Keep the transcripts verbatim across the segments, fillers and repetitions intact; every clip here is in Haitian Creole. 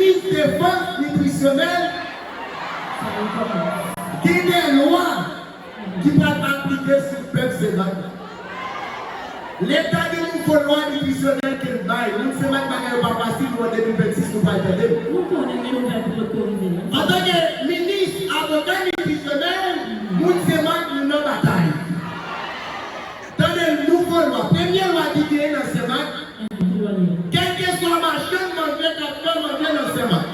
Minis Defans Nitrisyonèl, gen de lwa ki pral aplike sou pèp Senmak. Leta gen nouvo lwa nitrisyonèl ke l bay. Moun Senmak, bagay yo pa fasil, nou an de mil vennsis nou pral tande l. Nou konnen gen nouvèl ki potko rive la. Antanke minis avoka nitrisyonèl, moun Senmak, nou nan batay. Tande nouvo lwa. Premye lwa ki genyen nan Senmak, kèlkeswa machann manje k ap fè manje nan Senmak,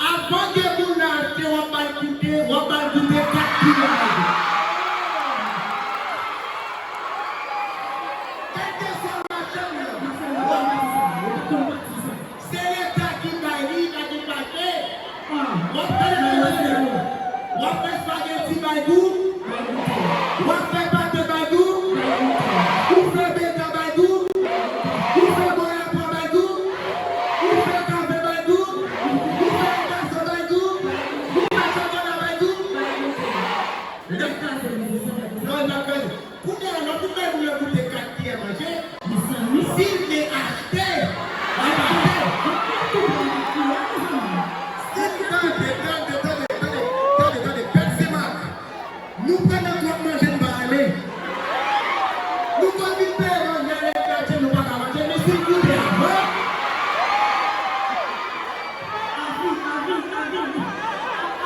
avan ke moun nan achte, w ap ba l goute, w ap ba l goute kat kiyè manje. Kèlkeswa machann nan, w ap Se Leta ki bay li, pa gen pate. W ap fè, w ap fè espageti bay gou, w ap fè pate bay gou, ou fè beta bay gou, ou fè bòyapò bay gou, ou fè kave bay gou, ou fè gason bay gou, ou fè chokola bay gou. Mesye, non, l ap kraze. Kounye a, lè w fin bay moun nan goute kat kiyè manje, si l vle achte, l ap achte. Si l tande, tande, tande, tande, tande, tande, pèp Senmak, nou pran nan twòp manje n pa renmen. Nou konn vin peye manje, ale nan katye, nou pa ka manje, men si l goute avan. Avi, avi, avi.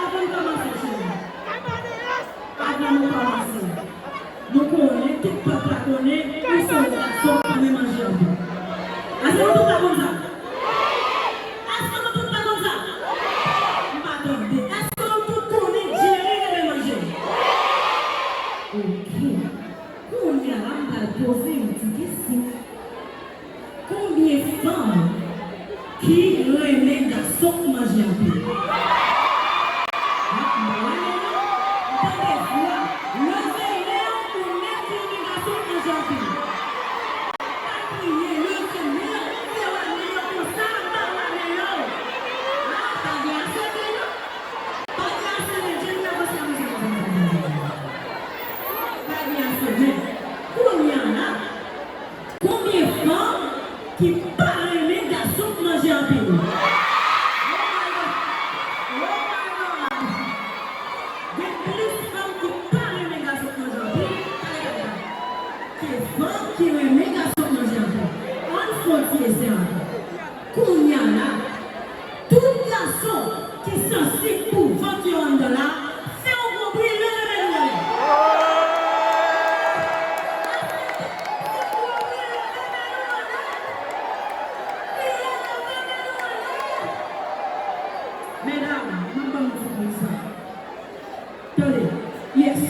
Avan n kòmanse, cheri. Avan nou kòmanse, nou konnen, tout pèp la konnen, ou se yon gason k renmen manje anpil. Èske nou tout la konn sa? Èske nou tout la konn sa? M pa tande. Èske nou tout konnen Jerry renmen manje? Oke. Kounye a la, m pral poze yon ti kesyon. Konbyen fanm ki renmen gason k manje anpil? Tande vwa. Leve men w pou nèg ki renmen gason k manje anpil. Pa kriye, leve men w, fè w amenyo konsa, pa w amenyo. A, pa gen ase men non. Pa gen ase men, Jerry avanse, avanse, avanse, avanse, avanse. Pa gen ase men. Kounye a la, Konbyen fanm ki pa renmen gason k manje anpil? Oh my God! Oh my God! Gen plis fanm ki pa renmen gason k manje anpil, pale avè m, ke fanm ki renmen gason k manje anpil. Ann fè yon ti esè ankò. Kounye a la, tout gason ki sansib pou vant yo anndan la, fè yon gwo bri, leve men nou anlè. Fè yon gwo bri, leve men nou anlè. Leve men nou anlè. Medam, m ap ban nou ti bri sa. Tande, yes.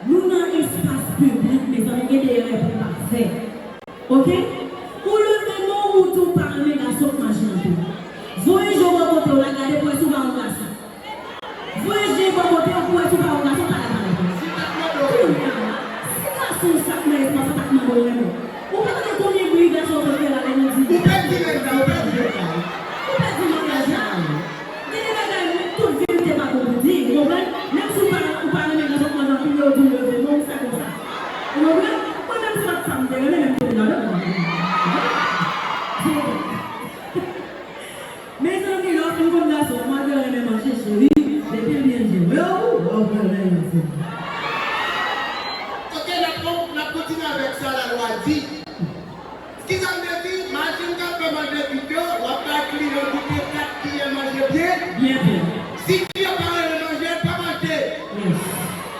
Nou nan espas piblik, mezanmi, gen de erè pou n pa fè. Oke? Ou leve men w, ou di w pa renmen gason k manje anpil. Voye je w bò kote w la, gade pou wè si w pa yon gason. Voye je w bò kote w pou wè si w pa yon gason, pa la, pa la. Kounye a la, si gason w sa k nan espas la pa t mande w renmen w, ou pa konnen konbyen bri gason w fè la lè nou di. Ou pèdi nèg la, ou pèdi nèg la. Ou pèdi maryaj la. Gen de bagay, tout verite pa bon pou di, ou konprann? Menm si w pa, ou pa renmen gason k manje anpil, yo di w leve men w, ou fè konsa. Ou konprann? Mwen menm se pa t sa m te renmen, men m te vin avè l. Mezanmi, lè w fin konn gason, mwen te renmen manje, cheri, depi l byen jere w, w ap renmen gason. Oke, n ap kon-, n ap kontinye avèk sa lalwa di. Kisa m te di? Machin k ap fè manje vit yo, w ap bay kliyan goute kat kiyè manje byen. Byen, byen. Si kliyan pa renmen manje, pa manje. Yes.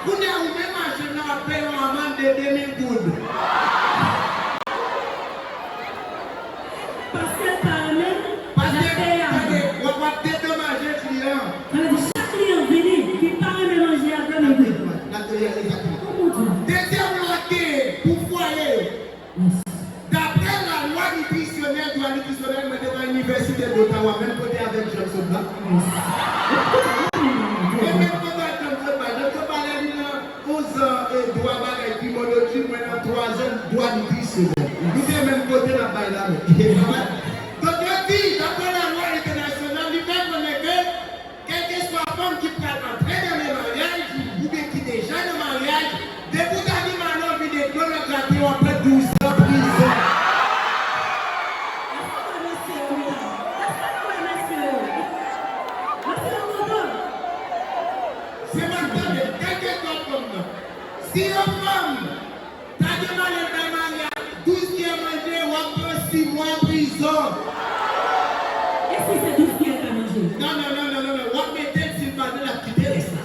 Kounye a, ou menm machin nan, w ap peye yon amann de de mil goud. Paske l pa renmen, l ap peye amann. Paske, w ap, w ap dedomaje kliyan. Sa vle di, chak kliyan vini, ki pa renmen manje a, de mil goud. N ap peye, n ap peye, egzakteman. Ou konprann? Dezyèm lwa ke pou fwaye yo. Daprè lalwa nitrisyonèl, dwa nitrisyonèl, mwen te nan Inivèsite d'Ottawa, menm kote avèk Jean Claude la. E menm kote ak Jean Claude la. Jean Claude la, lè li nan onz an, e dwa bagay krimoloji, mwen nan twa zan dwa nitrisyonèl. Nou te menm kote n ap bay la men. Donk, yo di, daprè lalwa entènasyonal, li fè konnen ke Kèlkeswa fanm ki pral antre nan men maryaj, oubyen ki deja nan maryaj, depi w ta gen malè w vin eklè nan grate w, w ap pran douz an prizon. Èske w wè mesye yo menm? sis mwa prizon. E si se douz kiyè l ka manje? Non, non, non, non, non, non. W ap mete l, si l pa vle, l ap kite rès la.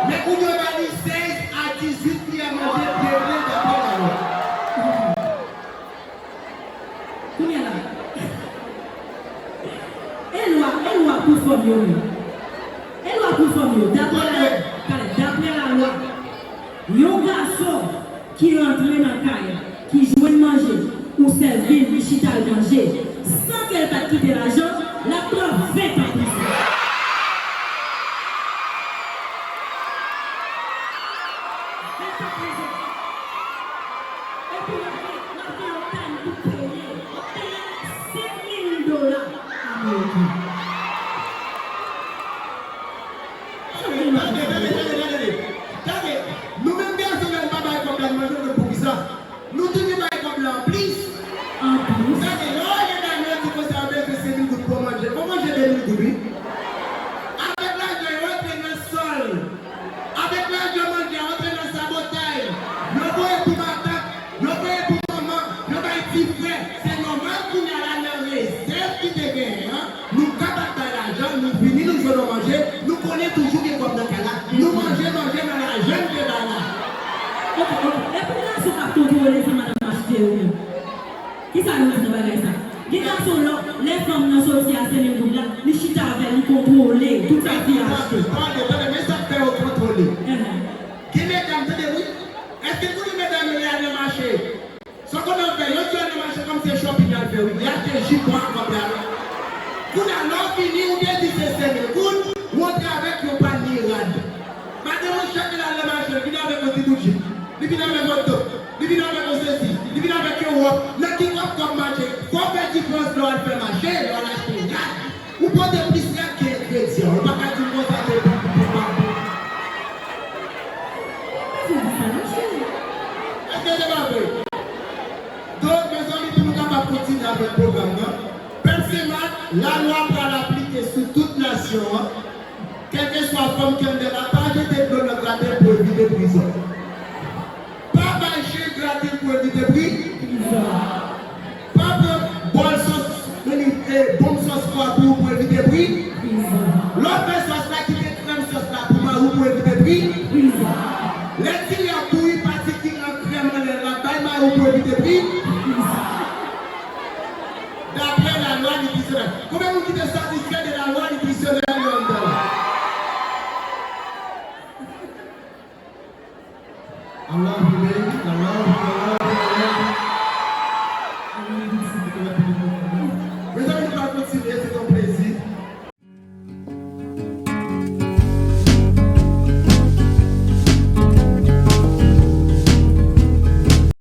Men kounye a ba li sèz a dizuit kiyè manje byen ple dapre lalwa. Kounye a la. E lwa, e lwa pou fanm yo menm. E lwa pou fanm yo. Dapre la, dapre lalwa, yon gason ki rantre nan kay, ki jwenn manje, ou sèvi l, li chita l manje, san ke l pa t kite lajan, l ap pran ven tan prizon. Ven tan prizon. Epi w ap gen, w ap gen yon pèn pou peye, w ap peye senk mil dola ameriken. Tande, tande, tande, tande, tande. Tande, nou menm gason la, nou pa bay kòb la, nou manje, nou konn poukisa. Nou toujou bay kòb la anplis. Anplis. Gade, lè w ale nan yo di konsa, yo bezwen senk mil goud pou manje. Bon, manje de mil goud, wi. Avèk lajan yo antre nan sòl. Avèk lajan manje a antre nan sabotay. Yo voye pou matant, yo voye pou manman, yo bay ti frè. Se nòmal kounye a la nan rezèv ki te genyen an. Nou kapab bay lajan, nou vini, nou jwenn yon manje, nou konnen toujou gen kòb nan kay la, nou manje, manje nan lajan n te bay la. Ok, ok. E pou gason k ap kontwole sa madanm achte yo menm? Kisa nou di nan bagay sa? Gen gason lò, lè fanm nan soti a senk mil goud la, li chita avè l, li kontwole tout sa fi a achte. Tande, tande, men sa k fè yo kontwole. Gen medam, tande wi. Èske n konnen medam yo lè y al nan mache? Sa w konnen yo fè, yo di yo nan mache kòm se shopping y al fè wi. Y achte jipon ak kòb la wi. Kounye a, lè w fini, ou te di se senk mil goud, ou antre avèk yon panye rad. Madanm ou chak lè l al nan mache, li vin avèk yon ti bout jip. Li vin avèk yon top. Li vin avèk yon sesi. Li vin avèk yon wòb. Nan ki wòb kòb mache? Fò w fè diferans lè w al fè mache, lè w al achte rad. Ou pote plis rad ke engredyan. Ou pa ka di m konsa se pou, pou, pou, pou. Èske se pa vre? Donk, mezanmi, pou nou kapab kontinye avèk pwogram nan, pèp Senmak, lalwa pral aplike sou tout nasyon an, kèlkeswa fanm ki anndan la, pa jete dlo nan gratèl pou evite prizon. Pa bay chen gratèl pou evite pri. Prizon. Pa pran bòl sòs, meni, e, bonm sòs pwa pou ou pou evite pri. Prizon. Lè w fè sòs la, kite krèm sòs la pou mari w pou evite pri. Prizon. Lè ti ri a bouyi, pa ti ki nan krèm anlè l la, bay mari w pou evite pri.